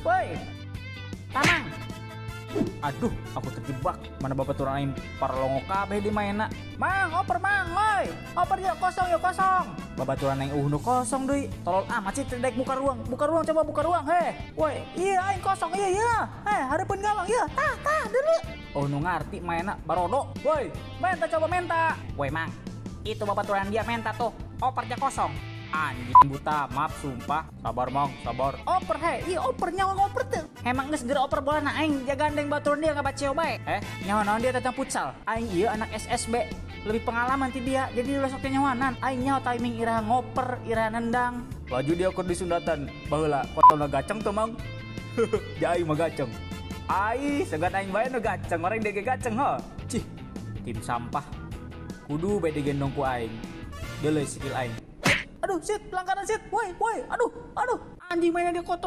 Woi. Tamang. Aduh, aku terjebak. Mana babaturan aing parlongo kabeh di mainna. Mang, oper mang, woi. Oper ya kosong ya kosong. Babaturan aing nu kosong deui. Tolol amat sih teu daek buka ruang. Buka ruang coba buka ruang, heh. Woi, iya aing kosong, iya iya. Heh, hareupeun gawang, iya. Tah, tah, deuleu. Oh nu ngarti mainna barodo. Woi, menta coba menta. Woi, Mang. Itu babaturan dia menta tuh. Opernya kosong. Anjing buta, maaf sumpah. Sabar Mang, sabar. Oper he, iya oper nyawa ngoper tuh. Emang geus geura oper bola na aing jagandeng baturan dia ngabaceo bae. Nyawa naon dia tentang futsal. Aing ieu anak SSB, lebih pengalaman ti dia. Jadi ulah sok teh nyawanan. Aing nyawa timing iraha ngoper, iraha nendang. Laju dia keur disundatan. Baheula kontolna gaceng tuh Mang. Ja aing mah gaceng. Ai, segan aing bae nu gaceng, orang dia ge gaceng ho. Cih, tim sampah. Kudu bae digendong ku aing. Deuleu skill aing. Aduh, shit, pelanggaran shit. Woi, woi, aduh, aduh. Anjing mainnya dia kotor.